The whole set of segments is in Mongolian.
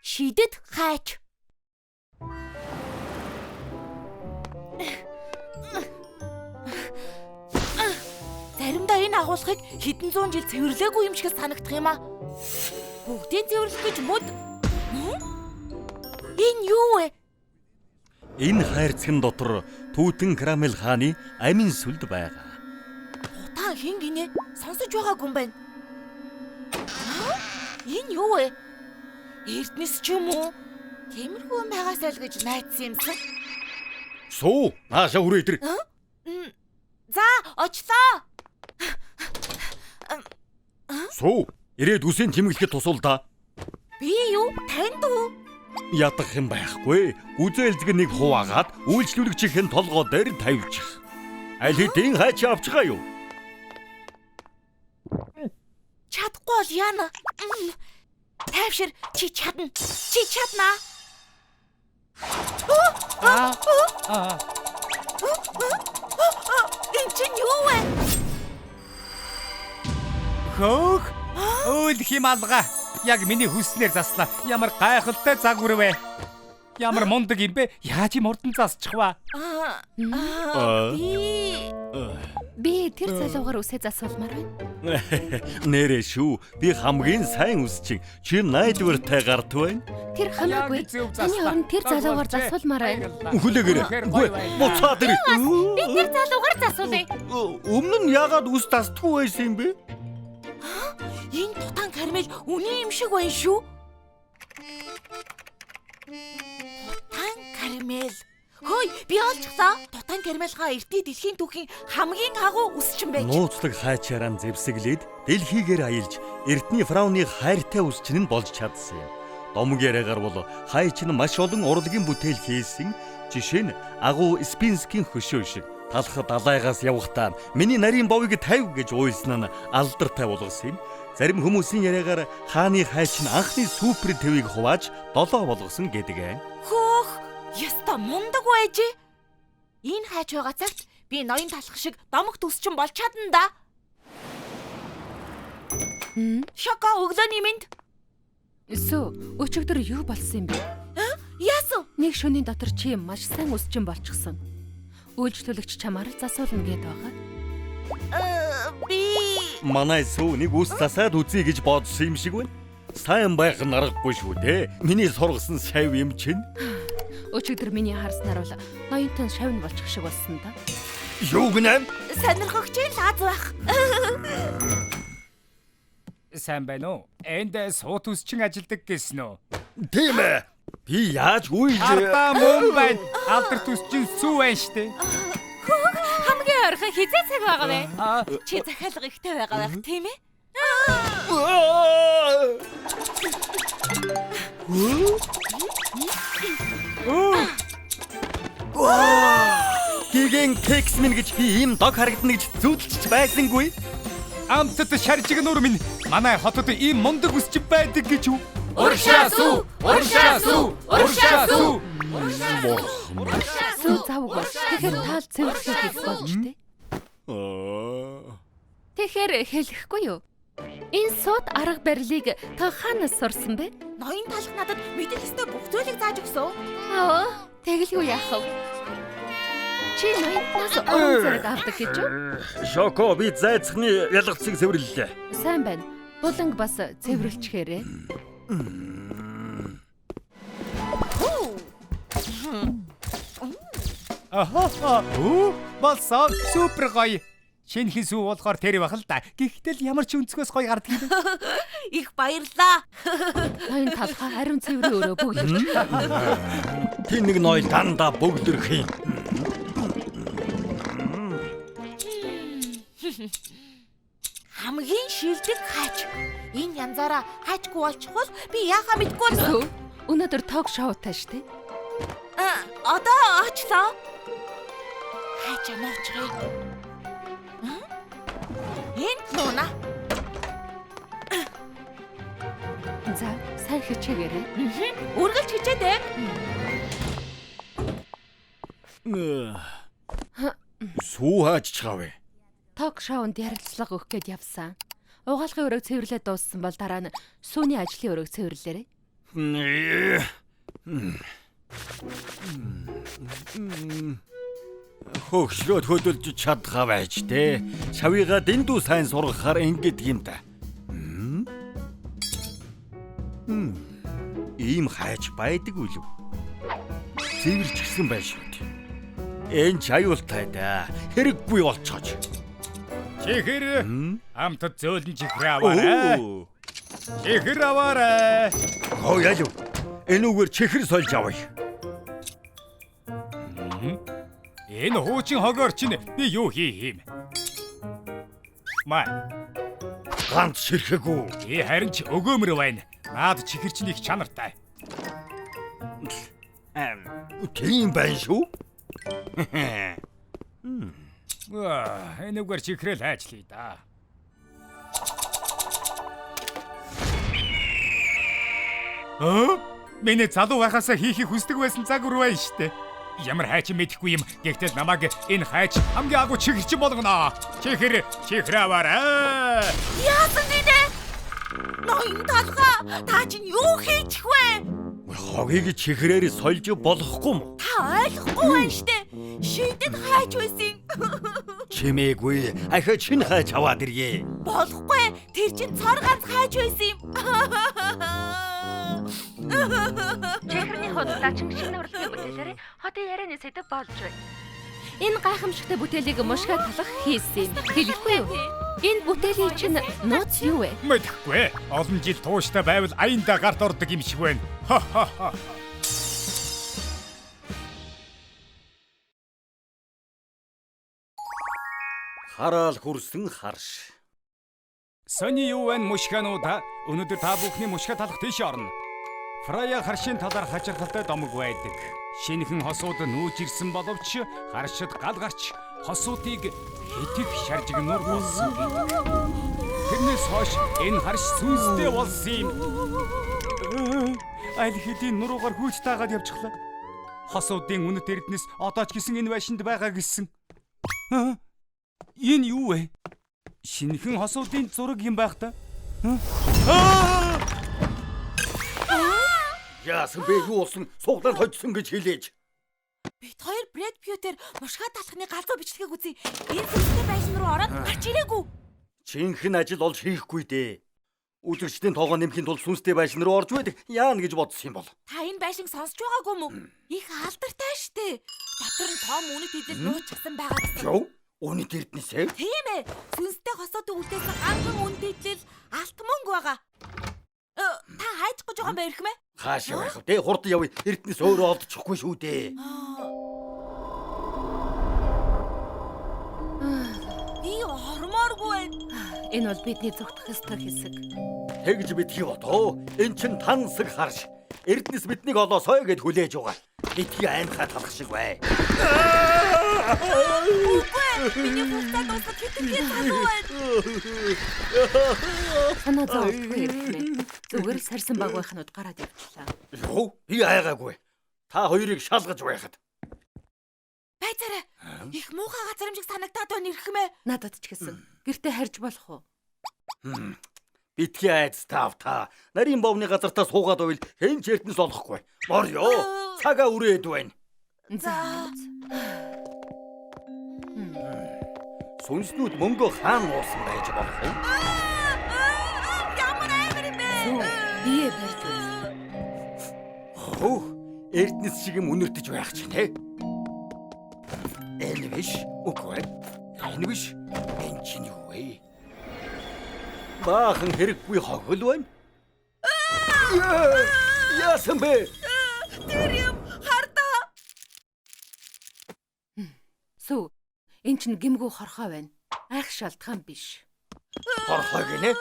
Шидэт хайч. Заримдаа энэ агуулгыг хэдэн зуун жил цэвэрлээгүй юм шиг санагдах юм аа. Бүгдийг цэвэрлэх гэж мөд. Энэ юу вэ? Энэ хайрцагт дотор Түүтэн Карамел хааны амин сүлд байгаа. Тутан хэн гинэ? Сонсож байгаагүй юм байна. Энэ юу вэ? Эрдэнэс ч юм уу? Тиймэрхүү юм байгаасай л гэж найдсан юмсан. Суу, нааша хүрээ идэр. За, очлоо. Суу, ирээд үсийн тэмэглэхэд тусуул та. Би юу? Танд уу? Ядах юм байхгүй. Гүзээлзэг нэг хуваагаад үйлчлүүлэгчийн толгой дээр тавьчих. Аль хэдийн хайч авчихаа юу? Чадахгүй бол яана. Тайвшир, чи чадна. Чи чаднаа. Энэ чинь юу вэ? Хөөх! Өөл хим алга. Яг миний хүснээр заслаа. Ямар гайхалтай загвар вэ? Ямар мундаг юм бэ? Яаж юм хурдан засчих вэ? Би Би тэр залуугаар үсээ засуулмаар байна. Нэрээ шүү. Би хамгийн сайн үсчин. Чи найдвартай гарт байна. Тэр хамаагүй. Таны оронд тэр залуугаар засуулмаар байна. Хүлээгээрэй. Үгүй, буцаад ир. Би тэр залуугаар засуулъя. Өмнө нь яагаад үс дасдаггүй байсан юм бэ? Энэ Тутан Карамел үнэн юм шиг байна шүү. Тутан Карамел. Хөөе, би олчихлоо. Тутан Карамел хаан эртний дэлхийн түүхийн хамгийн агуу үсчин байж. Нууцлаг хайчаараа зэвсэглээд дэлхийгээр аялж эртний фрауны хайртай үсчин нь болж чадсан юм. Домог яриагаар бол хайч нь маш олон урлагийн бүтээл хийсэн. Жишээ нь агуу Спинскийн хөшөө шиг талах далайгаас явахдаа миний нарийн бовыг тавь гэж уйлсан нь алдартай болгосон юм. Зарим хүмүүсийн яриагаар хааны хайч нь анхны супер твийг хувааж долоо болгосон гэдэг. Хөөх, яста мундаг байж. Энэ хайч байгаа цагт би ноён талах шиг домогт үсчин болж чадна да. Шоко, өглөөний мэнд. Сүү, өчигдөр юу болсон юм бэ? Яасан? Нэг шөнийн дотор чи маш сайн үсчин болчихсон. Үйлчлүүлэгч чамаар л засуулна гээд байгаа. Би Манай сүү нэг үс засаад үзье гэж бодсон юм шиг байна. Сайн байх нь аргагүй шүү дээ. Миний сургасан шав юм чинь. Өчигдөр миний харснаар бол ноёнтой шавн болчих шиг болсон да. Юу гэнэ? Сонирхогчийн лаз байх. Сайн байна уу? Энд суут үсчин ажилдаг гэсэн үү? Тийм ээ. Би яаж үйл Ардаа мөн байна. Алдарт үсчин сүү байна штэ. Хамгийн ойрхон хизээ цаг байгаа вэ? Чи захиалга ихтэй байгаа байх тийм ээ? Гигэн кекс минь гэж би ийм дог харагдана гэж зүудэлж байсангүй. Амтд шаржиг нүр минь манай хотод ийм мундаг үсчин байдаг гэж үү? Урагшаа сүү! Урагшаа сүү! Урагшаа сүү! Сүү завг бол. Тэгэхээр таал цэвэрлэх хийх болж тээ. Тэгэхээр хэлэхгүй юу? Энэ сууд арга барилыг та хаанаас сурсан бэ? Ноён талах надад мэдэх ёстой бүх зүйлийг зааж өгсөн. Аа, тэгэлгүй яах вэ? Чи ноёнтнаас урам зориг авдаг гэж үү? Шоко, би зайцхны ялгацыг цэвэрлэлээ. Сайн байна. Буланг бас цэвэрлэчихээрээ. Ахаа. Болсон. Супер гоё. Шинэхэн сүү болохоор тэр байх л да. Гэхдээ л ямар ч өнцгөөс гоё гардаг юм. Их баярлаа. Ноён талхаа ариун цэврийн өрөө бөглөрч. Тин нэг ноёл дандаа бөглөрөх юм. Хамгийн шилдэг хайч. Энэ янзаараа хайчгүй болчихвол би яхаа мэдгүй. Сүү, өнөөдөр ток шоутай штэ. Одоо очлоо. Хайчаа нуучихъя. Энд нууна. За, сайн хичээгээрэй. Үргэлж хичээдэг. Сүү хааж чаавэ. Ток шоунд ярилцлага өгөх гээд явсан. Угаалгын өрөөг цэвэрлээд дууссан бол дараа нь сүүний ажлын өрөөг цэвэрлээрэй. Хөгшрөөд хөдөлж чадхаа байж тэ. Шавыгаа дэндүү сайн сургахаар ингэдэг юм да. Ийм хайж байдаг үлв. Цэвэрч гисэн байж шүү дээ. Энэ ч аюултай да. Хэрэггүй болцоож. Чихэр амтад зөөлөн чихэр аваарай. Чихэр аваарай. Хоо ялв. Энүүгээр чихэр сольж авъя. Энэ хуучин хогоор чинь би юу хийх юм? Маа. Ганц ширхэгүй. Би харин ч өгөөмөр байна. Наад чихэр чинь их чанартай. Тийм байна шүү. Энүүгээр чихрэл хайчлаа да. Миний залуу байхаасаа хийхийг хүсдэг байсан загвар байна штэ. Ямар хайч мэдэхгүй юм. Гэхдээ намайг энэ хайч хамгийн агуу чихэрчин болгоно. Чихэр, чихэр аваарай. Яасан динэ? Ноён талгаа та чинь юу хийчих вэ? Хогийг чихрээр сольж болохгүй юм. Та ойлгохгүй байна штэ. Шидэд хайж байсан. Чимээгүй. Ахаа чин хайж аваад ирье. Болохгүй. Тэр чинь цор ганц хайж байсан юм. Чихэрний худалдаачин шинэ урлагийн бүтээлээр хотын ярианы сэдэв болж байна. Энэ гайхамшигтай бүтээлийг мушгаа талах хийсэн юм. Хэлэхгүй юу? Энэ бүтээлийн чинь нууц юу вэ? Мэдэхгүй. Олон жил тууштай байвал аяндаа гарт ордог юм шиг байна. Ха-ха-ха. Хараал хүрсэн харш. Сони юу вэ мушгаануудаа? Өнөөдөр та бүхний мушгаа талах тийш орно. Фрая харшийн талаар хачирхалтай домог байдаг. Шинэхэн хосууд нүүж ирсэн боловч харшид гал гарч хосуудыг хэтэх шаржигнуур болсон гэдэг. Тэрнээс хойш энэ харш сүнстэй болсон юм. Аль хэдийн нуруугаар хүйж таагаад явчихлаа. Хосуудын үнэт эрдэнэс одоо ч гэсэн энэ байшинд байгаа гэсэн. Энэ юу вэ? Шинэхэн хосуудын зураг юм байх та. Яасан бэ юу болсон? Суглаар хоцсон гэж хэлээж. Бид хоёр Брэд Пьютер мушгаа талхны галзуу бичлэгийг үзье. Энэ сүнстэй байшин руу ороод гарч ирээгүй. Чинхэн ажил олж хийхгүй дээ. Үзэгчдийн тоогоо нэмэхийн тулд сүнстэй байшин руу орж байдаг. Яана гэж бодсон юм бол. Та энэ байшинг сонсож байгаагүй юм уу? Их алдартай штэ. Дотор нь том үнэт эзэл нуучихсан байгаа гэсэн. Юу? Үнэт эрдэнэсээ? Тийм ээ. Сүнстэй хосуудыг үлдээсэн ганцхан үнэт эзэл алт мөнгө байгаа. Та хайчих гэж байгаа юм байна эрхмээ? Хаашаа байх вэ? Хурдан явъя. Эрдэнэс өөрөө олдчихгүй шүү дээ. Би ормооргүй байна. Энэ бол бидний зүгтэх ёстой хэсэг. Тэгж битгий бодоо. Эн чин тансаг харш. Эрдэнэс биднийг олоосой гэд хүлээж байгаа. Битгий аймхаа талах шиг бай. Үгүй. Миний хугацаа дуусаад хэтэрхий залуу байна. Санаа зовлгүй эрхмээ. Зүгээр сарсан баг байхнууд гараад явчлаа. Юу? Би айгаагүй. Та хоёрыг шалгаж байхад. Байцаарай. Их муухай газар юм шиг санагдаад байна эрхмээ. Надад ч гэсэн. Гэртээ харж болох уу? Битгий айц таав та. Нарийн бовны газартаа суугаад байвал хэн ч эрдэнэс олохгүй. Морё. Цагаа үрээд байна. За. Сүнснүүд мөнгөө хаана уусан байж болох вэ? Ямар амар юм бэ? Бие барьж үз. Хөөх, эрдэнэс шиг юм үнэртэж байх чинь тэ. Энэ биш, үгүй. Энэ биш. Энэ чинь юу вэ? Баахан хэрэггүй хохил байна. Яасан бэ? Тэр юм хардаа. Сүү, эн чинь гэмгүү хорхоо байна. Айх шалтгаан биш. Хорхоо гинэ?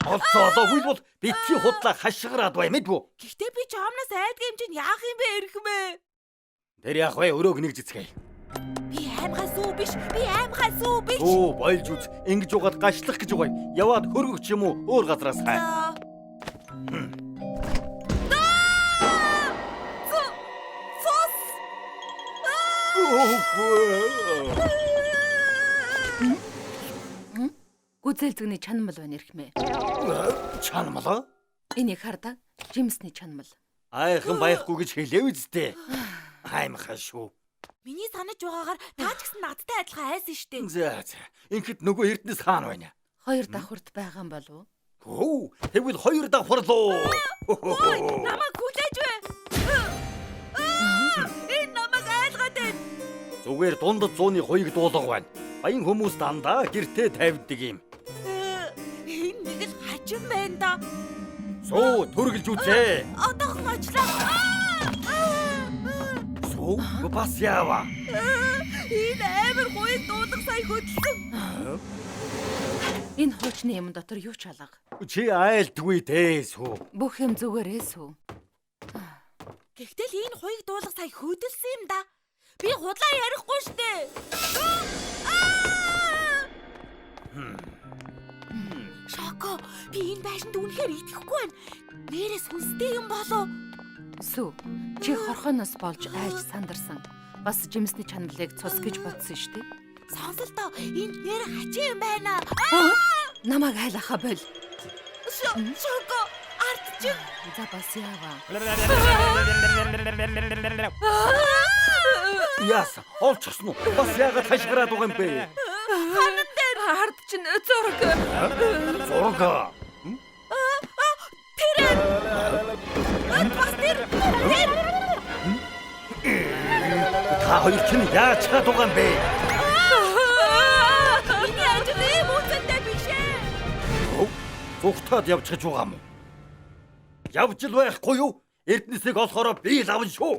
Олцоо олоогүй бол битгий худлаа хашгираад бай мэдвүү. Гэхдээ би жомноос айдаг юм чинь яах юм бэ эрхмээ? Тэр яах вэ? Өрөөг нэгж эцгээе. Би аймхай сүү биш. Би аймхай сүү биш. Өө, болж үз. Ингэж угаад гашлах гэж байгаа юм. Яваад хөргөгч юм уу? Өөр газараас хай. Цус. Гүзэл зэгний чанмал байна эрхмээ. Чанмал? Энийг хар да. Жимсний чанмал. Айхан байхгүй гэж хэлээ үсттэй. Аймхаа шүү. Миний санаж байгаагаар та ч гэсэн надтай адилхан айсан штэ. За за. Ингээд нөгөө Эрдэнэс хаана байна? Хоёр давхарт байгаа юм болов уу? Хөө, тэгвэл хоёр давхарлуу. Ой, намайг хүлээж бай. Энэ намайг айлгаад байна. Зүгээр дундад зууны хуйг дуулга байна. Баян хүмүүс дандаа гэртээ тавьдаг юм. Энэ нэг л хачин байна да. Сүү, төргөлж үзээ. Одоохон очлоо. Сүү, бас яава. Энэ амар хуйг дуулга сая хөдөлсөн. Энэ хуучны юм дотор юу ч алга. Чи айлтгүй дээ, сүү. Бүх юм зүгээрээ сүү. Гэхдээ л энэ хуйг дуулга сая хөдөлсөн юм да. Би худлаа ярихгүй штэ. Шоко, би энэ байшинд үнэхээр итгэхгүй байна. Нээрээ сүнстэй юм болов. Сүү, чи хорхоноос болж айж сандарсан. Бас жимсний чаналыг цус гэж бодсон шүү дээ. Сонсолдоо, энд нэр хачин юм байна. Намайг айлахаа боль. Шоко, ард чинь. За бас яава. Яасан? Олчихсон уу? Бас яагаад хашгираад байгаа юм бэ? Ханан дээр Ард чинь зураг. Зураг. Тэр. Бас тэр. Тэр. Та хоёр чинь яаж чад байгаа юм бэ? Миний ажил ийм үнэтэй биш ээ. Зүгтаад явчихж байгаа юм уу? Явж л байхгүй юу? Эрдэнэсийг олохороо би л авна шүү.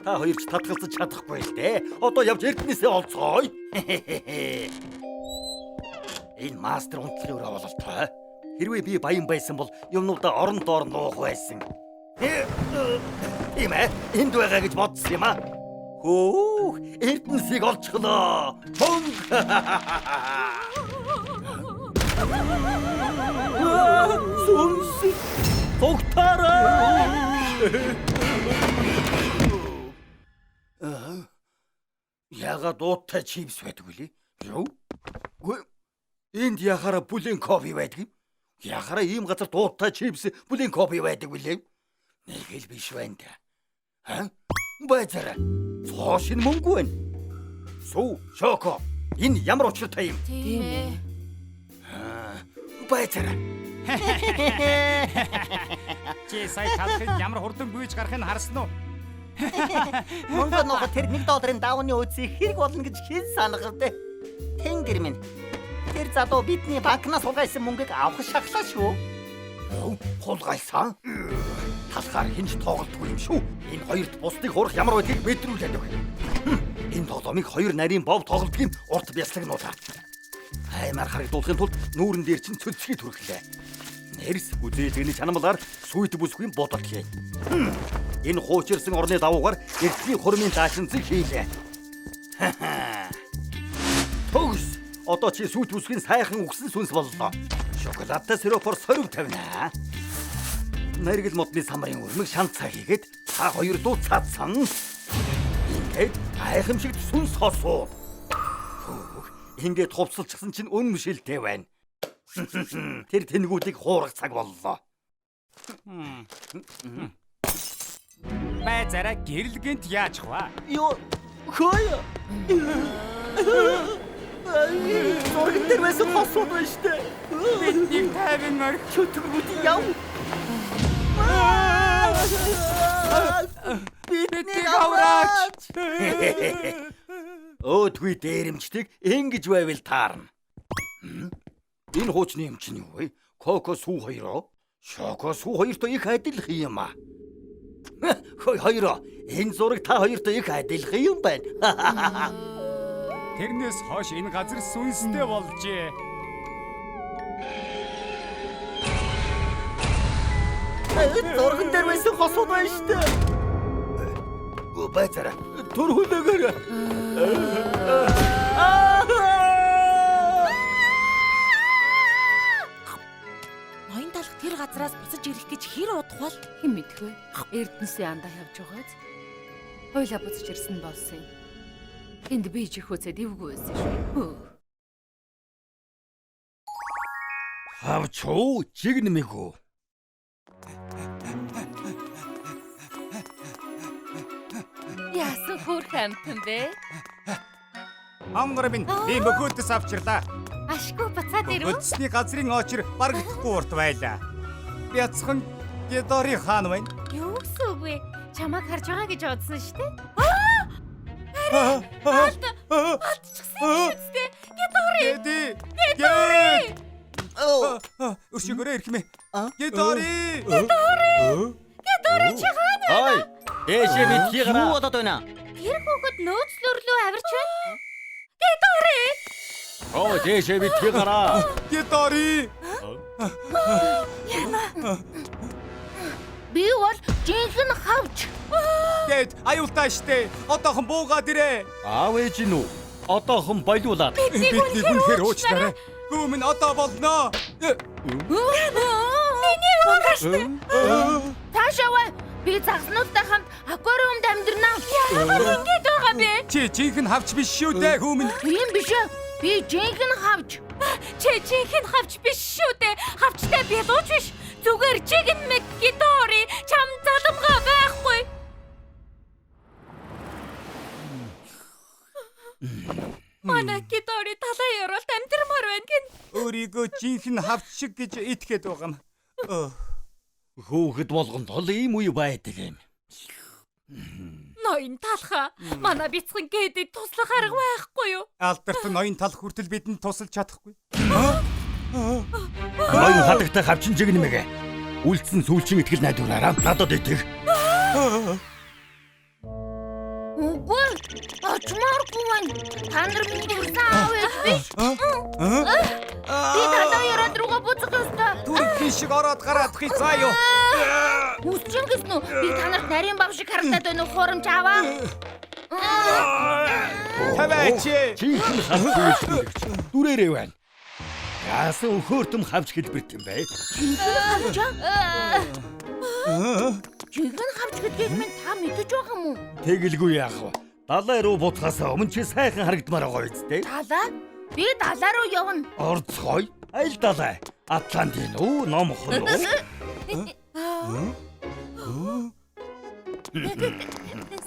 Та хоёр ч татгалзаж чадахгүй л дээ. Одоо явж Эрдэнэсээ олцгоё. Энэ мастер унтлахын өрөө бололтой. Хэрвээ би баян байсан бол юмнуудаа орон доор нуух байсан. Тийм ээ, энд байгаа гэж бодсон юм аа. Хөөх, Эрдэнэсийг олчихлоо. Мөнгө. Сүнс. Тогтаарай. Ягаад ууттай чипс байдаг вүлээ? Юу? Үгүй энд яхаараа бүлээн кофе байдаг юм? Яхаараа ийм газар ууттай чипс бүлээн кофе байдаг вүлээ? Нэг л биш байна да. Ха? Байцаарай. Цоо шинэ мөнгө байна. Сүү, Шоко. Энэ ямар учиртай юм? Тийм ээ. Байцаарай. Чи сая талхыг ямар хурдан гүйж гарахыг харсан уу? Мөнгө ноход тэр 1 долларын давны үдсийг хэрэг болно гэж хэн санах вэ? Тэнгэр минь. Тэр залуу бидний банкнаас хулгайлсан мөнгийг авах шахлаа шүү. Хулгайлсан? Талхаар хинж тоглолтгүй юм шүү. Энэ хоёрт бусдыг хурах ямар байдгийг мэдрүүлээд өг. Энэ тоглоомыг хоёр нарийн бов тоглодог юм урт бяцлагнуулаа. Аймаар харагдуулахын тулд нүүрэн дээр чинь цөцгий түрхлээ. Нэрс гүзээлгэний чанамлаар сүйт бүсгүй бодолт хий. Энэ хуучирсан орны давуугаар эртний хурмын даашинзыг хийлээ. Төгс. Одоо чи сүйт бүсгийн сайхан үхсэн сүнс боллоо. Шоколадтай сиропоор сорив тавина. Мэргэл модны самрын өрмөг шанцаа хийгээд та хоёр дуу цаадсан. Ингээд гайхамшигт сүнс хосуу. Хөөх, ингээд хувцалчихсан чинь үнэмшилтэй байна. Тэр тэнгүүдийг хуурах цаг боллоо. Байцаараа гэрэл гинт яаж хва? Юу? Хөөе. Зурган дээр байсан хосууд байна штэ. Бидний 50 морь Чөтгөрүүд яв. Биднийг авраач. Өөдгүй дээрэмчдийг ингэж байвал таарна. Энэ хуучны юм чинь юу вэ? Коко сүү хоёроо? Шоко сүү хоёртой их адилхан юм аа. Хой хоёроо. Энэ зураг та хоёртой их адилхан юм байна. Тэрнээс хойш энэ газар сүнстэй болжээ. Зурган дээр байсан хосууд байна штэ. Байцаараа. Төр хүлээгээрэй. Ноён талх тэр газраас буцаж ирэх гэж хэр удах бол? Хэн мэдэх вэ? Эрдэнэсийн андаа явж байгааз. Хоёлаа буцаж ирсэн болсон юм. Энд би чихүүцээ дэвгүй байсан шүү. Хөөх. Хавч уу, жигнэмэг үү? Яасан хөөрхөн амтан бэ? Хонгор минь би мөхөөдөөс авчирлаа. Ашгүй буцаад ирэв. Бодсны газрын очир барагдахгүй урт байлаа. Бяцхан Гедори хаан байна. Юу гэсэн үг вэ? Чамайг харж байгаа гэж бодсон шүү дээ. Алдчихсан юм шүү дээ. Гедори. Геди. Гедори. Өршөөгөөрэй эрхмээ. Гедори. Гедори. Гедори чи хаана байна? Ой, дээшээ битгий гараа. Юу болоод байна? Тэр хүүхэд нөөцлөрлөө авирч байна. Гедори. Оо, дээшээ битгий гараа. Гедори. Яна. Би бол жинхэнэ хавч. Гэт аюултай штэ. Одоохон буугаад ирээ. Аав ээж нь үү? Одоохон болиулаад. Бидний үнэхээр уучлаарай. Хүү минь одоо болно. Миний угаа штэ. Цаашаа бай. Би загснуудтай хамт аквариумд амьдрнаа. Яагаад ингэж байгаа бэ? Чи жинхэнэ хавч биш шүү дээ хүү минь. Тийм биш ээ. Би жинхэнэ хавч. Чи жинхэнэ хавч биш шүү дээ. Хавчтай билууч биш. Зүгээр жигнэмэг Гедори чам заламгаа байхгүй. Манай Гедори талаа ёроолт амьдрмаар байна гин. Өөрийгөө жинхэнэ хавч шиг гэж итгээд байгаа юм. Хөөхд болгонд л ийм үе байдаг юм. Ноён талхаа. Манай бяцхан Гедэд туслах арга байхгүй юу? Алдарт ноён талх хүртэл бидэнд тусалж чадахгүй. Ноён хадагтай хавчин жигнэмэг. Үлдсэн сүүлчийн итгэл найдвараараа надад итэг. Үгүй. Очмооргүй байна. Та нар миний төрсөн аав ээж биш. Би талаа яраад руугаа буцах ёстой. Түрхийн шиг ороод гараад хий заа юу. Үсчин гэсэн үү? Би та нарт нарийн бав шиг харагдаад байна уу? Хуурамч аваа. Тавиач. Жинхэнэ хавч үйлчлүүлэгч дүрээрээ байна. Яасан өхөөртөм хавч хэлбэрт юм бэ? Жинхэнэ хавч аа? Жинхэнэ хавч гэдгийг минь та мэдэж байгаа юм уу? Тэгэлгүй яах вэ? Далай руу буцахаас өмнө чи сайхан харагдмаар байгаа үсттэй. Далай? Би далай руу явна. Орцгой. Аль далай? Атлантын үү, Номхон уу?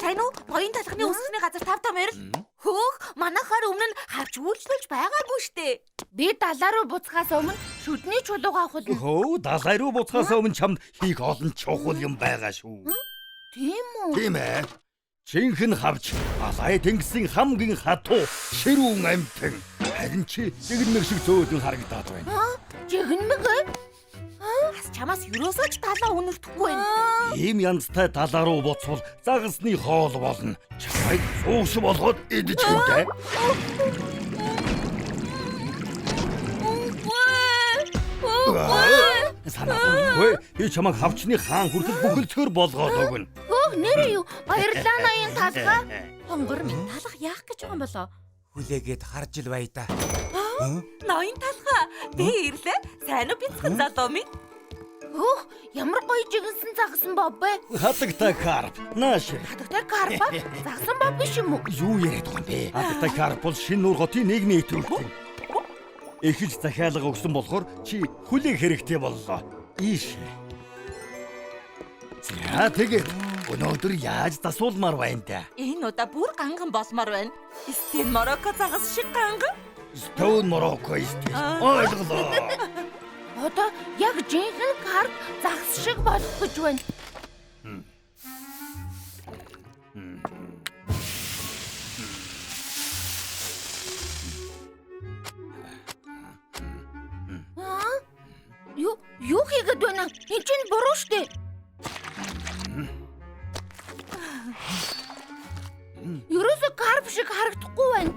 Сайн уу? Ноён талхны өсөлтний газар тав та морил. Хөөх, манайхаар өмнө нь хавч үйлчлүүлж байгаагүй штэ. Би далай руу буцахаас өмнө шүдний чулуугаа авах. Хөө, далай руу буцахаас өмнө чамд хийх олон чухал юм байгаа шүү. Тийм үү? Тийм ээ. Жинхэнэ хавч далай тэнгисийн хамгийн хатуу ширүүн амьтан. Харин чи жигнэмэг шиг зөөлөн харагдаад байна. Жигнэмэг ээ? Бас чамаас ерөөсөө ч далаа үнэртэхгүй байна. Ийм янзтай далаа руу буцвал загасны хоол болно. Чамайг сууш болгоод идэж хинтээ. Санаагүй. Би чамайг хавчны хаан хүртэл бүхэлдгээр болгоод өгнө. Хөөх нэрээ юу? Баярлалаа ноён талхаа. Хонгор минь талах яах гэж байгаа юм болоо? Хүлээгээд харж ил бай да. Ноён талхаа би ирлээ. Сайн уу бяцхан залуу минь? Хөөх ямар гоё жигэнсэн загсан бов бэ? Хадагтай карп. Нааш. Хадагтай карп? Загсан бов биш юм уу? Юу яриад байгаа юм бэ? Хадагтай карп бол шинэ нуур хотын нийгмийн идэвхтэй. Эхэлж захиалга өгсөн болохоор чи хүлээх хэрэгтэй боллоо. Ийш. За тэгээд өнөөдөр яаж засуулмаар байна да? Энэ удаа бүр ганган болмоор байна. Стэн Марокко загас шиг ганган. Stone Morocco стил. Ойлголоо. Одоо яг жинхэнэ карп загас шиг болох гэж байна. Юу хийгээд байна? Энд чинь буруу штэ. Ерөөсөө карп шиг харагдахгүй байна.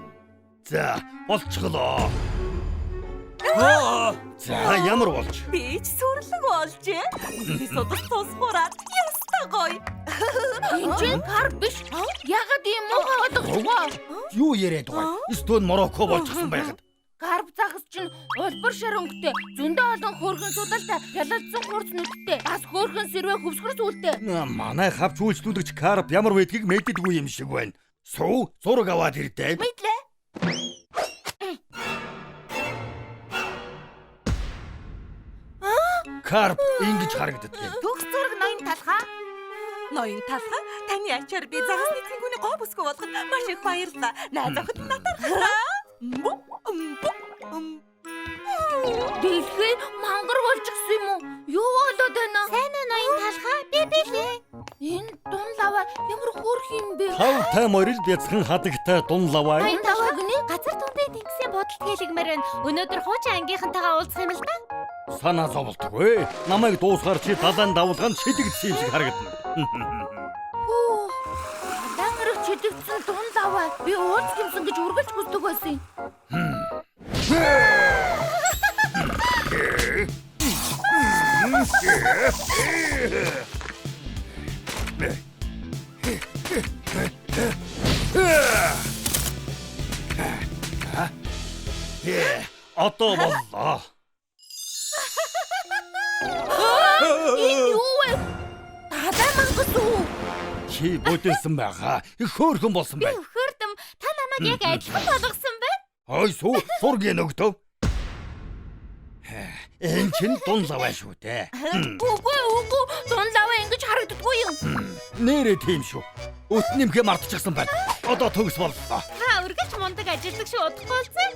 За, болчихлоо. За, ямар болж? Би ч сүрлэг болжээ. Би судас тус хураад ёстой гоё. Энд чинь карп биш. Яагаад ийм муухай ойлгохгүй? Юу яриад байгаа? Stone Morocco болчихсон байхад. Карп загас чинь улбар шар өнгөтэй, зөндөө олон хөөрхөн судалтай, ялалдсан хурц нүдтэй, бас хөөрхөн сэрвэ хөвсгөр сүлтэй. Манай хавч үйлчлүүлэгч карп ямар байдгийг мэддэггүй юм шиг байна. Суу, зураг аваад ирдэ. Мэдлээ. Карп ингэж харагддаг юм. Төгс зураг ноён талхаа. Ноён талхаа, таны ачаар би загасны цэнгүүний гоо бүсгүй болгоход маш их баярлалаа. Найз охид натархлаа. Дэлхий мангар болчихсон юм уу? Юу болоод байна? Сайн уу ноён талхаа? Би бэлээ. Энэ дун лава ямар хөөрх юм бэ? Тавтай морил бяцхан хадагтай дун лавай. Ноён Лава гинэ? Газар дундын тэнгисийн бодолт хэлэгмээр байна. Өнөөдөр хуучин ангийнхантайгаа уулзах юм л да. Санаа зовлтгүй. Намайг дуусгаар чи далайн давлгаанд шидэгдсэн юм шиг харагдана. Хөө. Далайн эрх чидэгдсэн дун лава. Би уулзах юмсан гэж үргэлж хүсдэг байсан юм. Одоо боллоо. Энэ юу вэ? Далайн мангас уу? Чи бүдэлсэн байгаа. Их хөөрхөн болсон Би байна. өхөрдөм. Та намайг яг адилхан болгосон байна. Ой сүү сургийн өгдөө. Энэ чинь дун лавай шүү дээ. Үгүй үгүй. Дун лава ингэж харагддаггүй юм. Нэрээ тийм шүү. Өт нэмхээ мартчихсан байна. Одоо төгс боллоо. Та үргэлж мундаг ажилдаг шүү удахгүй болсон.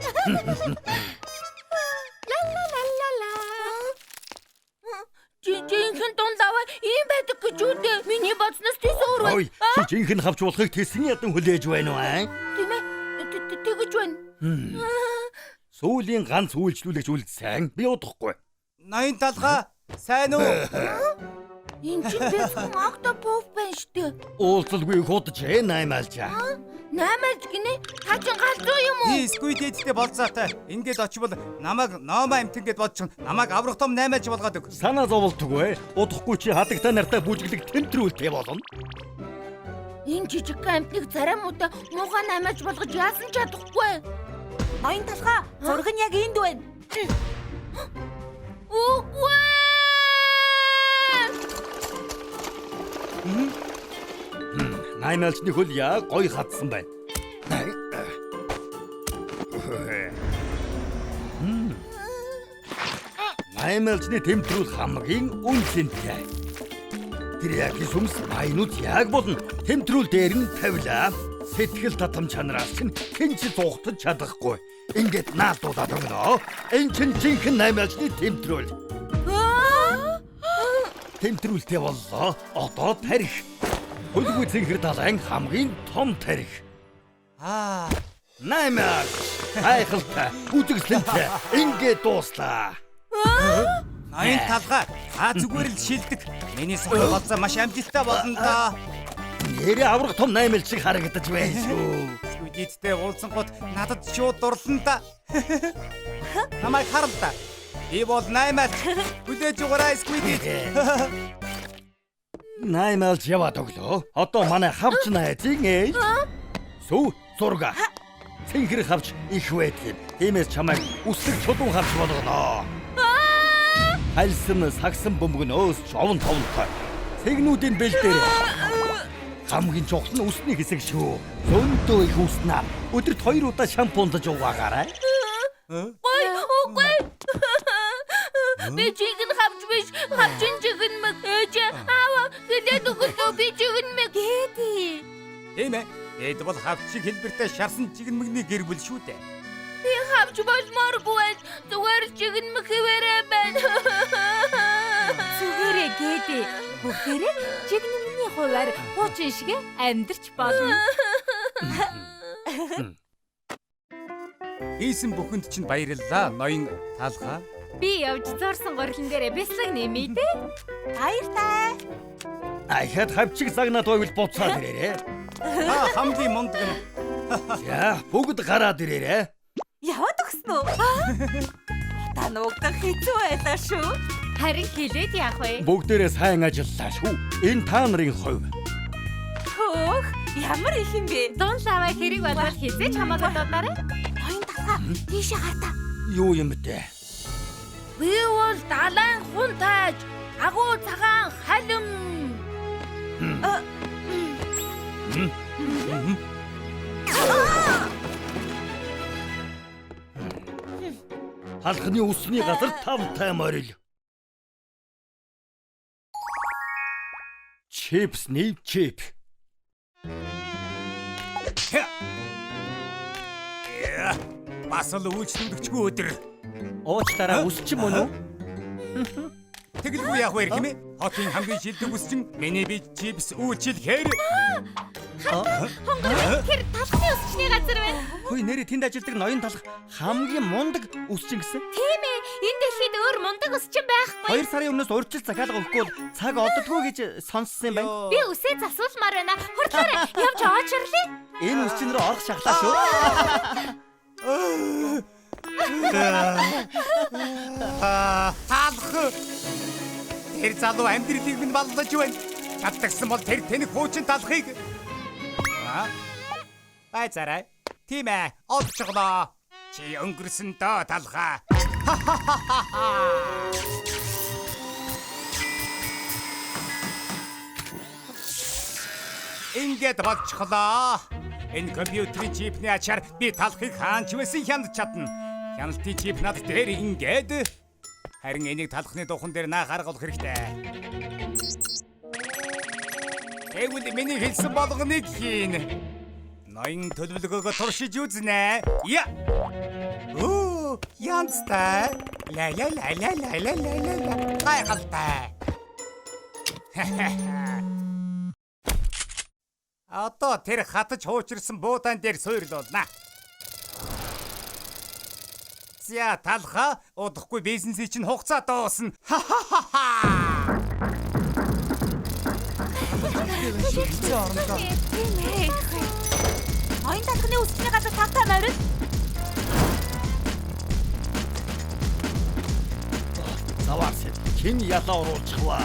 Ла ла ла ла ла. Жинхэнэ дун лава ийм байдаг гэж үү дээ. Миний бодсноос тийс өөр байна. Ой, чи жинхэнэ хавч болохыг тэсэн ядан хүлээж байна уу аа? Тийм ээ. Тэгэж байна. Сүүлийн ганц үйлчлүүлэгч үлдсэн. Би удахгүй. Ноён талхаа сайн уу? Энэ чинь бяцхан октопуф байна штэ. Уулзалгүй их удажээ наймаалжаа. Наймаалж гинэ? Та чинь галзуу юм уу? Би Squid-тэй болцоотой. Ингээд очивол намайг Нома амтэн гэд бодчихно. Намайг аврах том наймаалж болгоод өг. Санаа зовлтгүй. Удахгүй чи хадагтай нартай бүжиглэг тэмтрүүлтэй болно. Энэ жижигхэн амтныг царай муутай муухай наймаалж болгож яасан ч чадахгүй. Ноён талхаа, зураг нь яг энд байна. Үгүй. Наймаалжны хөл яа гоё хадсан байна. Наймаалжны тэмтрүүл хамгийн үн цэнтэй. Тэр яг сүмс баянууд яг болно. Тэмтрүүл дээр нь тавилаа. Сэтгэл татам чанараас чинь хэн ч зугтаж чадахгүй. Ингээд наалдуулаад өгнө. Энэ чинь жинхэнэ наймаалжны тэмтрүүл. Тэмтрүүлтэй боллоо. Одоо тарих. Хөлгүй цэнхэр далайн хамгийн том тарих. Аа. Наймаалж. Айхалтай, үзэсгэлэнтэй ингээд дууслаа. Ноён талхаа та зүгээр л шилдэг. Миний сохор болцоо маш амжилттай болно доо. Нэрээ аврах том наймаалж шиг харагдаж байна шүү. Squid-тэй уулзсан гот надад шууд дурлан та. Намайг харал та. Би бол наймаалж. Хүлээж угаарай Squid. Наймаалж яваад өглөө. Одоо манай хавч найзын ээж. Сүү зурга. Цэнхэр хавч их байдаг юм. Тиймээс чамайг үслэг чулуун хавч болгоно. Хальсан сагсан бөмбөг нь өөс овон товнтой. Цэгнүүдийн бэл дээр хамгийн чухал нь үсний хэсэг шүү. Зөндөө их үснэ. Өдөрт 2 удаа шампундаж угаагаарай. Ой, үгүй. Би жинхэнэ хавч биш. Хавчин жигнэмэг. Ээж аава хэлээд өгөлөө би жигнэмэг. Гэди. Тийм ээ. Бид бол хавчиг хэлбэртэй шарсан жигнэмэгний гэр бүл шүү дээ. Би хавч болмооргүй байна. Зүгээр л жигнэмэг хэвээрээ байна. Зүгээрээ Гэди. Бүгдээрээ жигнэмний хувиар хуучин шиг амьдарч болно. Хийсэн бүхэнд чинь баярлалаа. Ноён талхаа. Би явж зурсан гурилан дээр бяцлаг нэмээ дээ. Баяртай. Ахаад хавчиг загнаад байвал буцаад ирээрэй. Та хамгийн мундаг нь. За, бүгд гараад ирээрэй. Яваад өгсөн үү? Та нуугдах хэцүү байлаа шүү. Харин хэлээд яах вэ? Бүгдээрээ сайн ажиллалаа шүү. Энэ та нарын хувь. Хөөх, ямар их юм бэ? Дун лавай хэрэг болвол хизээч хамаагүй дуудаарай. Ноён талхаа, тийшээ хартаа. Юу юм бэ? Би бол далайн хүн тааж, агуу цагаан халим. Халхны усны газар тавтай морил. Чипсний чип. Бас л үйлчлүүлэгчгүй өдөр. Уучлаарай үсчин мөн үү? Тэгэлгүй яах вэ хэмээ? Хотын хамгийн шилдэг үсчин миний би чипс үйлчилэхээр Хонгор тэр талхны өсчний газар байна. Хөөе нэрээ тэнд ажилладаг ноён талх хамгийн мундаг үсчин гэсэн. Тийм ээ. Энэ дэлхийд өөр мундаг өсчин байхгүй. 2 сарын өмнөөс урьдчилт захиалга өгөхгүй бол цаг олддоггүй гэж сонссон юм байна. Би үсээ засуулмаар байна. Хурдлаарай. Явж очрлээ. Энэ үсчин рүү орох шахлаа шүү. Талх. Тэр залуу амьдралыг минь баллаж байна. Чаддагсан бол тэр тэнэг хуучин талхыг. Байцаарай. Тийм ээ, олчихлоо. Чи өнгөрсөн доо талхаа. Ингээд болчихлоо. Энэ компьютерийн чипний ачаар би талхыг хаанч байсан хянаж чадна. Хяналтын чип над дээр ингээд. Харин энийг талхны духан дээр наа харгалах хэрэгтэй. Тэгвэл миний хэлсэн болгоныг хийн. Ноён төлөвлөгөөгөө туршиж үзнэ. Я. Оо, янзтай. Ла ла ла ла ла ла ла ла. Гайхалтай. Одоо тэр хатаж хуучирсан буудаан дээр суйрлуулна. За талхаа удахгүй бизнесийн чинь хугацаа дуусна. Ха-ха-ха. Ноён талхны үсчний газар тавтай морил. Заваар сэт. Хэн ялаа оруулчих вэ?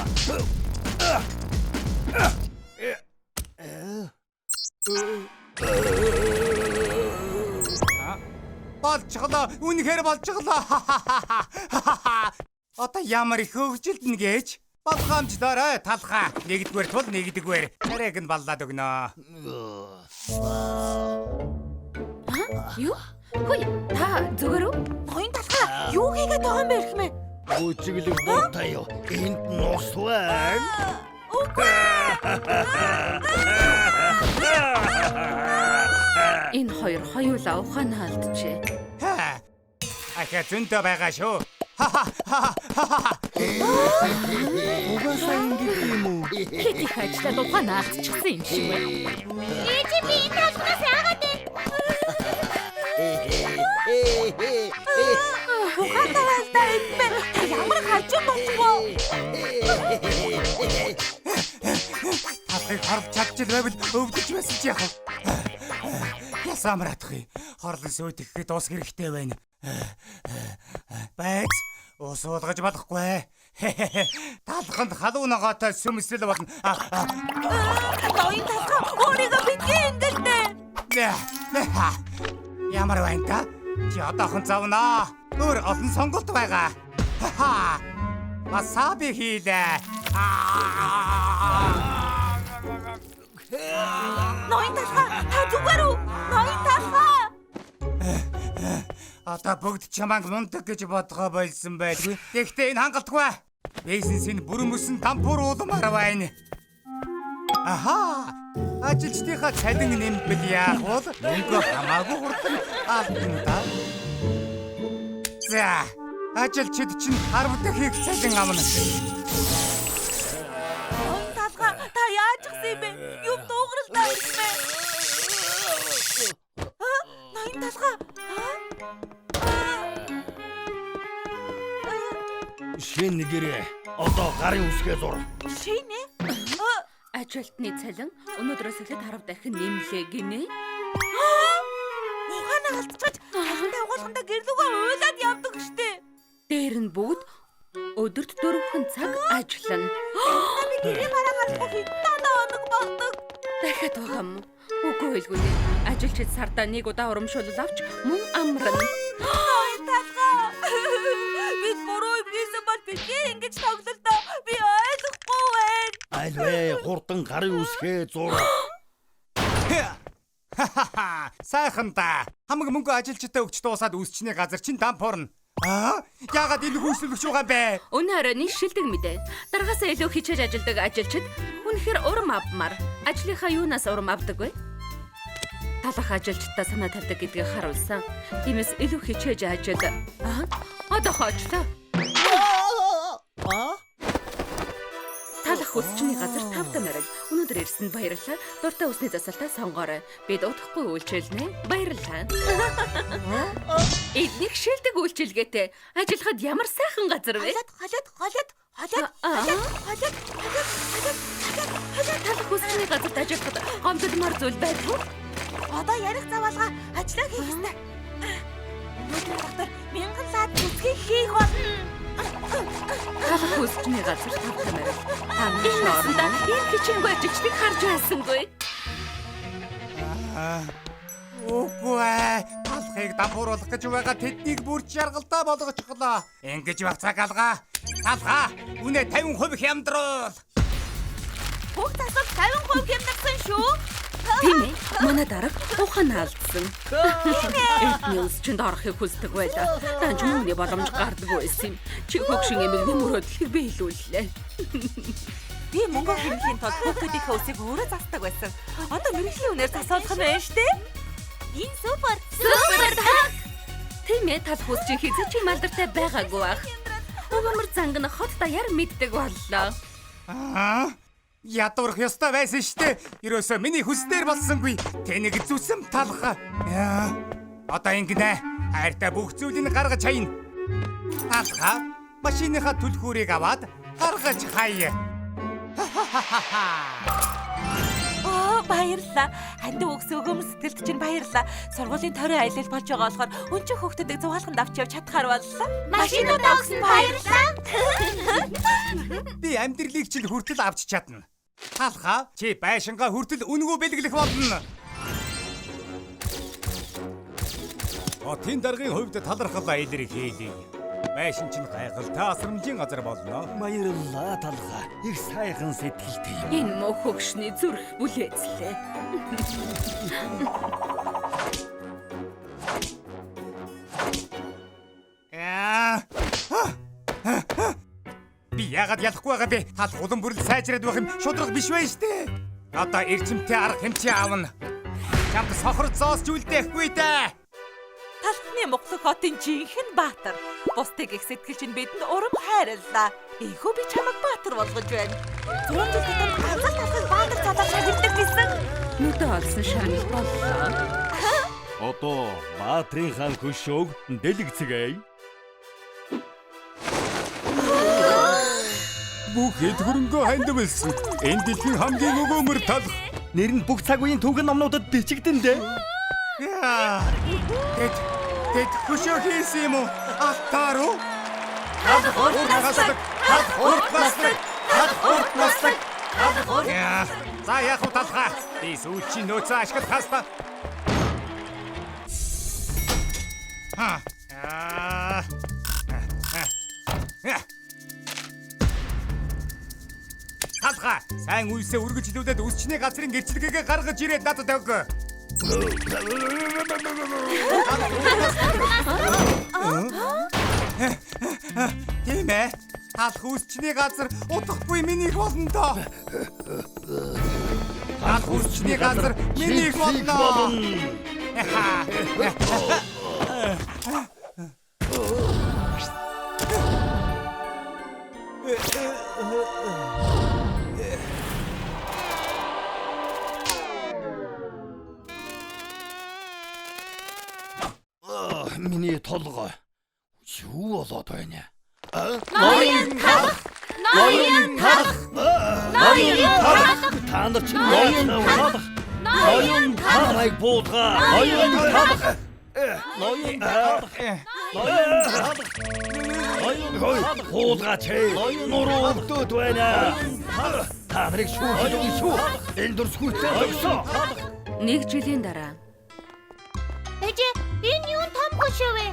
Болчихлоо. Үнэхээр болчихлоо. Одоо ямар их хөгжилдэнэ гэж болгоомжлоорой талхаа. Нэгдүгээр тул нэгдүгээр. Царайг нь баллаад өгнө. Юу? Хөөе, та зүгээр үү? Ноён талхаа юу хийгээд байгаа юм бэ хэмээ? Бүжиглэг бууртай юу? Энд нус байна. Үгүй. Энэ хоёр хоёулаа ухаанаа алджээ. Ахаа зөндөө байгаа шүү. Угаасаа ингэж юм уу? Хэд их ажиллаад ухаанаа алдчихсан юм шиг байна. Ээж би энэ талхнаас яагаад вэ? Ухаантай байлдаа энэ. Та ямар хажуу болчихвоо? Талхыг харж чадчих байвал өвдөж байсан чи яах вэ? Ясаа амраадах юм. Хорлон сүйтгэхэд ус хэрэгтэй байна. Байц, ус уулгаж болохгүй. Талханд халуун ногоотой сүмсэл болно. Ноён талхаа өөрийгөө битгий ингэлдэ. Ямар байна та? Чи одоохон зовноо. Өөр олон сонголт байгаа. Васаби хийлээ. Ноён талхаа та зүгээр үү? Ноён талхаа. Одоо бүгд чамайг мундаг гэж бодгоо болсон байлгүй. Гэхдээ энэ хангалтгүй. Бизнесийн бүрэн мөсөн дампуур уулмаар байна. Аха! Ажилчдынхаа цалин нэмбэл яах бол мөнгө хамаагүй хурдан алдна да. За, ажилчид чинь 10 дахь их цалин авна. Ноён талхаа та яаж гсэн юм бэ? Юм дуугаралтай юм бэ? Ноён талхаа. Шинэ гэрээ. Одоо гарын үсгээ зур. Шинэ? Ажилтны цалин өнөөдрөөс эхлээд 10 дахин нэмлээ гинэ. Ухаанаа алдчихаж цалинтай угуулгандаа гэрлүүгээ уйлаад явдаг штэ. Дээр нь бүгд өдөрт 4 цаг ажиллана. Би гэрээ гараа гарахгүй хэдэн 7 хоног болдог. Дахиад байгаа юм уу? Үгүй байлгүй нэ. Ажилчид сардаа нэг удаа урамшуулал авч мөн амарна. Ноён талхаа. Бид буруу юм хийсэн бол битгий ингэж тоглолтоо. Би ойлгохгүй байна. Аль вэ? Хурдан гарын үсгээ зур. Сайхан да. Хамаг мөнгө ажилчтай өгч дуусаад үсчний газар чинь дампуурна. Аа, яагаад энэ хүүсэлгч байгаа юм бэ? Өнөө оройн шилдэг мэдээ. Даргаасаа илүү хичээж ажилдаг ажилчид үнэхээр урам авмаар. Ажлынхаа юунаас урам авдаг вэ? Талах ажилчдаа санаа тавьдаг гэдгийг харуулсан. Тиймээс илүү хичээж ажил. Аа, одоо хоочлоо. Аа? Талах үсчний газар тавтай морил. Өнөөдөр ирсэнд баярлалаа. Дуртай үсний засалтаа сонгоорой. Бид удахгүй үйлчилнэ. Баярлалаа. Эднийх шилдэг үйлчилгээтэй. Ажиллахад ямар сайхан газар вэ? Холиод, холиод, холиод, холиод, Аа. холиод, холиод, холиод, холиод, холиод. Талах үсчний газарт ажиллахад гомдолмоор зүйл байдгүй. Одоо ярих заваалга ажлаа хийх ёстой. Өнөөдөр дотор мянган лаад бүсгийг хийх болно. Талах үсчний газар тавтай морил. Та энэ насандаа ийм хичээнгүй ажилчдыг харж байсангүй. Үгүй ээ. Талхыг дампууруулах гэж байгаа тэднийг бүр жаргалтай болгочихлоо. Ингэж байх цаг алгаа. Талхаа, үнэ 50% хямдруул. Бүх засал 50% хямдарсан шүү. Тийм ээ. Манай дарга ухаан алдсан. Эрдний үсчинд орохыг хүсдэг байлаа. Данч мөнгөний боломж гардаггүй байсан юм. Чи хөгшин эмэгний мөрөөдлийг биелүүллээ. Би мөнгө хэмнэхийн тулд хүүхдүүдийнхээ үсийг өөрөө засдаг байсан. Одоо мэргэжлийн үнээр засуулах нь байна штэ. Энэ супер. Супер таг. Тийм ээ, талах үсчин хэзээ ч юм алдартай байгаагүй бах. Өгөөмөр занг нь хот даяар мэддэг боллоо. Аа. Ядуурах ёстой байсан штэ. Ерөөсөө миний хүснээр болсонгүй. Тэнэг зүсэм талх. Яа. Одоо ингэнэ. Хайртай бүх зүйлийг гаргаж хайна. Талхаа машиныхаа түлхүүрийг аваад гаргаж хай. Оо, баярлалаа. Хандив өгс өгөөмөр сэтгэлд чинь баярлалаа. Сургуулийн тойрон аялал болж байгаа болохоор өнчин хүүхдүүдийг зугаалганд авч явж чадхаар боллоо. Машинуудаа өгсөнд баярлалаа. Би амьдралыг чинь хүртэл авч чадна. Талхаа чи байшингаа хүртэл үнэгүй бэлэглэх болно. Хотын даргын хувьд талархал илэрхийлье. Байшин чинь гайхалтай асрамжийн газар болно. Баярлалаа талхаа. Их сайхан сэтгэлтэй юм. Энэ муу хөгшний зүрх бүлээцлээ. Аа. Би яагаад ялахгүй байгаа бэ? Тал улам бүрэл сайжраад байх юм шудраг биш байх штэ. Одоо эрчимтэй арга хэмжээ авна. Чамд сохор зоос ч үлдээхгүй дээ. Талхны мухлаг хотын жинхэнэ баатар. Бусдыг их сэтгэл чинь бидэнд урам хайрлаа. Ийхүү би чамайг баатар болгож байна. 100 жил тутам ганцхан талхыг баатар цалаар шагналдаг гэсэн. Нүдэ олсон шагнал боллоо. Одоо Баатрын хаан хөшөөг дэлгэцгээе. Бүх эд хөрөнгөө хандивлсан. Энэ дэлхийн хамгийн өгөөмөр талх. Нэр нь бүх цаг үеийн түүхэн номнуудад бичигдэн дээ. Яа. Тэд тэд хөшөө хийсэн юм уу? Алтаар уу? Талх урт наслаг, талх урт наслаг, талх урт наслаг, талх урт. Яа. За яах вэ талхаа? Би сүүлчийн нөөцөө ашиглах хаста. Ха. Аа. Талхаа, сайн үйлсээ үргэлжлүүлээд үсчний газрын гэрчлэгээ гаргаж ирээд надад өг. Тийм ээ. Талх үсчний газар удахгүй минийх болно доо. Талх үсчний газар минийх болно. Миний толгой юу болоод байна? Ноён талх, ноён талх, Ноён талх. Та нар чинь ноён талх. Ноён талхыг буулгаа. Ноён талх. Ноён талх. Ноён талх. Ноён талх. Буулгаач. Нуруу өвдөд байна. Та нарыг шүүх өгнө шүү. Энэ дүрсгүйтэй зогсоо. Нэг жилийн дараа Ээжээ, энэ юу том хөшөө вэ?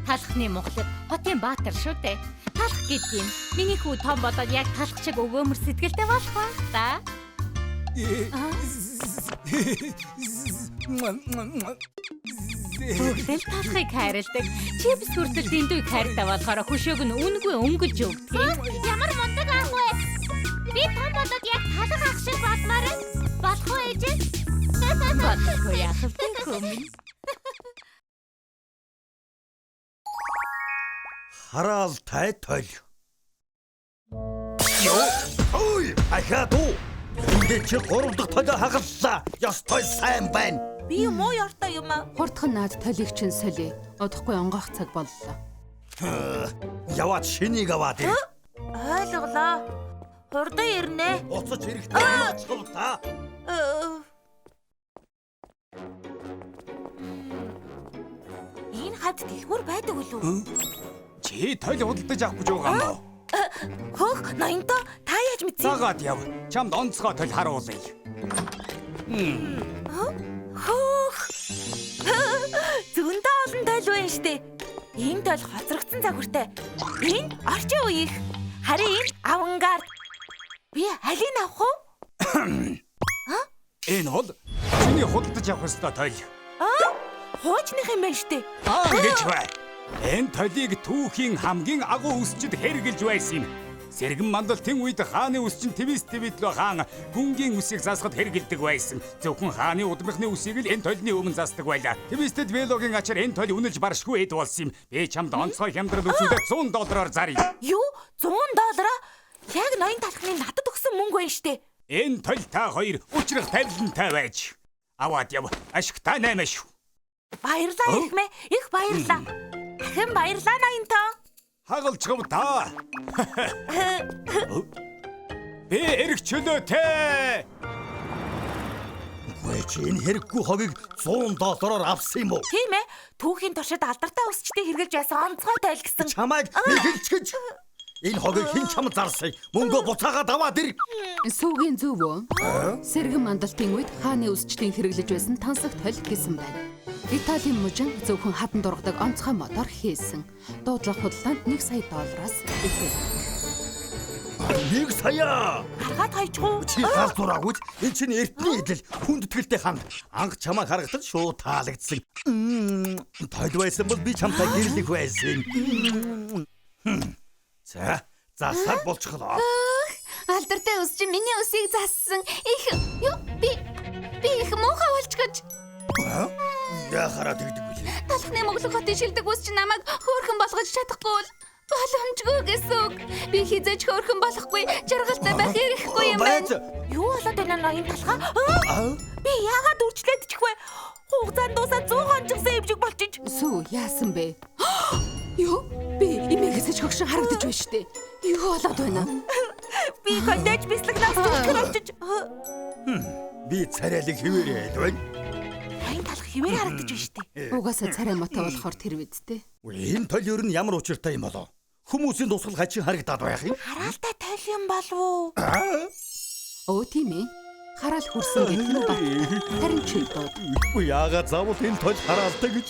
Талхны мухлаг хотын баатар шүү дээ. Талх гэдэг юм. Миний хүү том болоод яг талх шиг өгөөмөр сэтгэлтэй болох ба та. Бүгд л талхыг хайрладаг. Чипс хүртэл дэндүү их хайртай болохоор хөшөөг нь үнэгүй өнгөлж өгдөг. Ямар мундаг ах вэ? Би том болоод яг талах ах шиг болмоор байна. Болох уу ээжээ? Болохгүй яах вэ хөө минь? Хараалтай толь. Йоо. Ой, ахаад уу. Ингээд чи 3 дахь толио хагаллаа. Ёстой сайн байна. Би муу ёртой юм аа. Хурдхан наад толийг чинь соли. Удахгүй онгоох цаг боллоо. Яваад шинийг аваад ир. Ойлголоо. Хурдан ирнэ. Буцаж ирэхдээ очихов та. Энэ хавьд дэлгүүр байдаг үлээ? Чи толь худалдаж авах гэж байгаа юм уу? Хөөх, ноёнтой та яаж мэдсэн? Дагаад яв. Чамд онцгой толь харуулъя. Хөөх. Зөндөө олон толь байна штэ. Энэ толь хоцрогдсон загвартай. Энэ орчин үеих. Харин энэ авангард. Би алийг авах уу? Энэ бол чиний худалдаж авах ёстой толь. Хуучных юм байна штэ. Аа ингэж бай. Энэ толийг түүхийн хамгийн агуу үсчид хэрглэж байсан юм. Сэргэн мандалтын үед хааны үсчин Твис Твидло хаан гүнгийн үсийг засахад хэргэлдэг байсан. Зөвхөн хааны удмынхны үсийг л энэ толны өмнө засдаг байлаа. Твис Твилогийн ачаар энэ тол үнэлж баршгүй эд болсон юм. Би чамд онцгой хямдрал үзүүлээд $100 зарья. Юу? $100? Яг ноён талхны надад өгсөн мөнгө байна штэ. Энэ тол та хоёр учрах тавилантай байж. Аваад яв. Ашигтай 8 шүү. Баярлалаа ихмээ. Их баярлалаа. Дахин баярлалаа ноёнтоо. Хагалцгав та. Би эрх чөлөөтэй. Үгүй чи энэ хэрэггүй хогийг $100 авсан юм уу? Тийм ээ. Түүхийн туршид алдартай өсчдийг хэрглэж байсан онцгой тойл гэсэн. Чамайг мэхэлж гэж. Энэ хогийг хэн чамд зарсан? Мөнгөө буцаагаад аваад ир. Сүүгийн зөв үү? Сэргэн мандалтын үед хааны өсчдийн хэрэглэж байсан тансаг толь гэсэн байна. Италийн мужин зөвхөн хадан дургадаг онцгой мотор хийсэн. Дуудлага худалдаанд $1 сая эхэлдэг. 1 сая! Гаргаад хайчих уу? Чи гал зураагүй ч энэ чинь эртний идэл хүндэтгэлтэй ханд. Анх чамайг харагдал шууд таалагдсан. Толь байсан бол би чамтай гэрлэх байсан. За, засаад болчихлоо. Алдартай ус чи миний усыг зассан. Их юу би их муухай болчихож. Яхаараа тэгдэг билээ. Талхны Моглог хотын шилдэг ус чи намайг хөөрхөн болгож чадахгүй бол боломжгүй гэсэн үг. Би хизээж хөөрхөн болохгүй, жаргалтай байх эрхгүй юм байна. Юу болоод байна ноён талхаа? Би яагаад үрчлээд чих вэ? Хугацаанд дуусаад 100 хонжигсан юм шиг болчих. Сүү яасан бэ? Юу? Би эмээгээс ч хөгшин харагдаж байна штэ. Юу болоод байна? Би коллеж бислэгнаас зүтгэр болчих. Би царайлаг хэвээрээ л байна. Ноён талх хэвээр харагдаж байна штэ. Угаасаа царай мотой болохоор тэр үсттэй. Энэ толь ер нь ямар учиртай юм болов? Хүмүүсийн дусгал хачин харагдаад байх юм. Хараалтай толь юм болов уу? Өө тийм ээ. Хараал хүрсэн гэдэг нь бат. Харин чи дууд. Яагаад заавал энэ толь хараалтай гэж?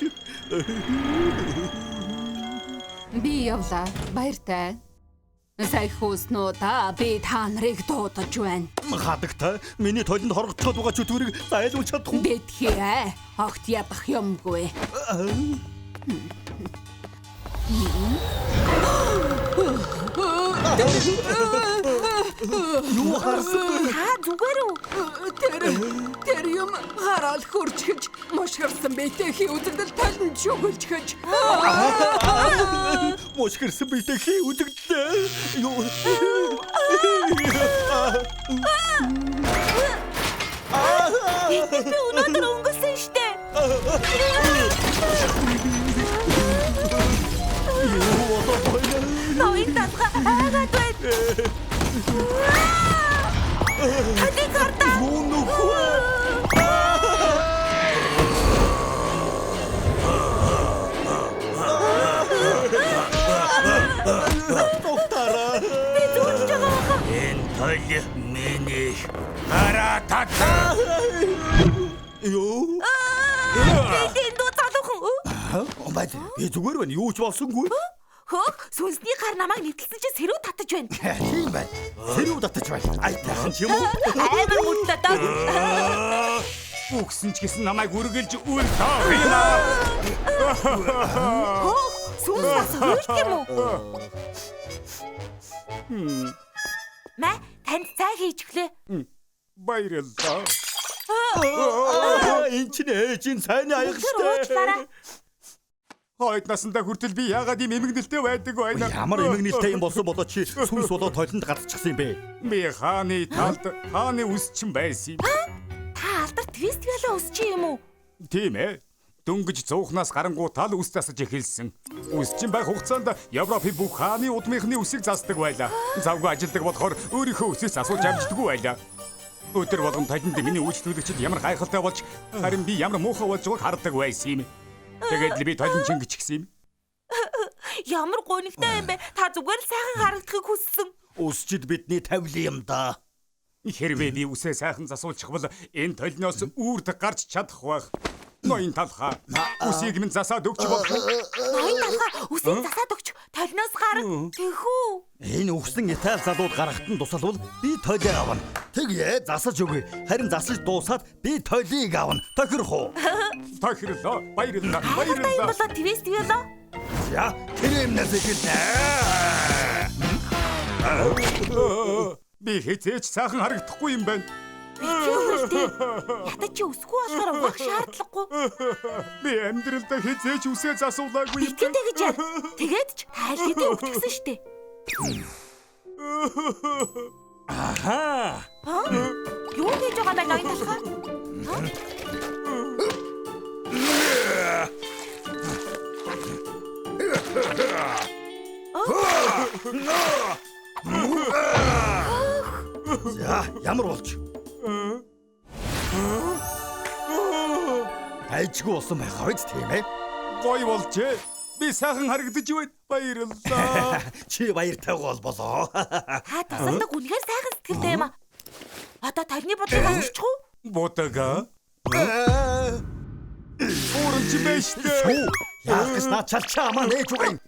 Би явлаа. Баяртай. Сайхууснуудаа би та нарыг дуудаж байна. Хадагтай миний толинд хоргоцоод байгаа чөтгөрийг зайлуулж чадах уу? Бэтхээ. Огт ядах юмгүй. Юу харсан бэ? Та зүгээр үү? Тэр юм хараал хөрчгөж мушгирсан битэхи үзэгдэл талнд шүгэлжгэж. Мушгирсан битэхи үзэгдлээ. Юу? Би өнөөдөр өнгөрсөн штэ. Юу болоод байна? Ноён талхаа айгаад байна. Таны картаа. Юу нөхөө? Доктор. Би зүүж байгаа хаа. Энэ толь миний хараа татаа. Юу? Би энд залуухан. Бай, би зүгээр байна. Юу ч болсонгүй. Хөөх, сүнсний гар намайг нэвтэлсэн чинь сэрүү татаж байна. Тийм байна. Сэрүү татаж байна. Айтайхан ч юм уу? Амар мөртлөө доо. Үгсэн ч гэсэн намайг үргэлж үл тоох юм аа. Хөөх, сүнс бас хуйлт юм уу? Мэ, танд цай хийж өглөө. Баярлалаа. Энэ чинь ээжийн цайны аяга Тэр уучлаарай. Хойд насандаа хүртэл би яагаад ийм эмгэнэлтэй байдаг вэ? Ямар эмгэнэлтэй юм болсон болоо чи сүнс болоо толинд гарчихсан юм бэ? Би хааны талд хааны үсчин байсан юм. Та алдар твист вэлэ өсч юм уу? Тийм ээ. Дөнгөж 100-наас гарангуй тал үс засаж эхэлсэн. Үсчин байх хугацаанд Европын бүх хааны удмынхны үсийг засдаг байлаа. Завгүй ажилдаг болохоор өөрийнхөө үсээс асууж амждаггүй байлаа. Өдөр болгон толинд миний үйлчлүүлэгчид ямар гайхалтай болж харин би ямар муухай болж байгааг хардаг байсан юм. Тэгээд л би толин чингэчихсэн юм. Ямар гонигтай юм бэ? Та зүгээр л сайхан харагдахыг хүссэн. Өсчид бидний тавилан юм да. Хэрвээ би үсээ сайхан засуулчихвал энэ толиноос үрд гарч чадах байх. Ноён талхаа. Үсийг минь засаад өгч болох уу? Ноён талхаа үсийг засаад өгч толиноос гарах. Тэхүү. Энэ үхсэн Итали залууд гарахт нь тусалвал би толио авна. Тэгье засаж өгье. Харин засаж дуусаад би толийг авна. Тохирох уу? Тохирлоо. Баярлалаа. Баярлалаа. Баярлалаа. Болоо твист вэлэ. За, кремнээс эхэлнэ. Би хэзээ ч сайхан харагдахгүй юм байна. Битгий хүрэлтээ. Ядаж чи өсөхгүй болохоор угаах шаардлагагүй. Би амьдралдаа хэзээ ч үсээ засуулаагүй юм Битгий тэгэж яар. Тэгээд ч тайл хэдий өгчихсэн штэ. Аха. Юу хийж байгаа юм бэ ноён талхаа? За, ямар болж? Айчгүй болсон байх биз тийм ээ? Гоё болжээ. Би сайхан харагдаж байна. Баярлалаа. Чи баяртай гол болоо. Та тусалдаг үнэхээр сайхан сэтгэлтэй юм аа. Одоо толны бодлого авччих уу? Бодага. Ууран чи байж тээ. Яах гэж наад чалчаа амаа нээж байгаа юм.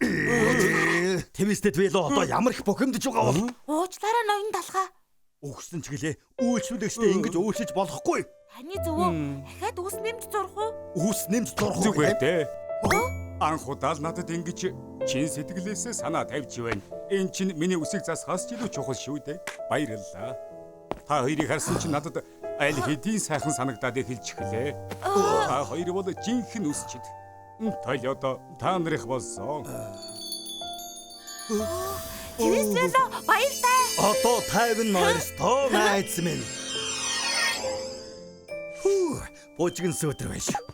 Твистэд вэло одоо ямар их бухимдаж байгаа бол. Уучлаарай ноён талхаа. Өгсөн ч гэлээ үйлчлүүлэгчдээ ингэж өөрчилж болохгүй. Таны зөвөө дахиад үс нэмж зурх уу? Үс нэмж зурх уу? Зүгээр дээ. Анх удаа л надад ингэж чин сэтгэлээсээ санаа тавьж байна. Энэ чинь миний үсийг засахаас ч илүү чухал шүү дээ. Баярлалаа. Та хоёрыг харсан чинь надад аль хэдийн сайхан санагдаад эхэлчихлээ. Та хоёр бол жинхэнэ үсчид. Толь одоо та нарых болсон. Твист вэло баяртай. Одоо 52 тоо найз минь. Хүү, бужигэн сөөтөр байна шүү.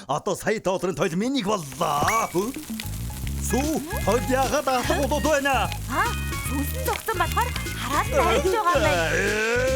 Одоо сая долларын толь минийг боллоо. Сүү, толь яагаад алга болоод байна? Аа, сүнсэн зогсон болохоор хараад найж байгаа юм байна.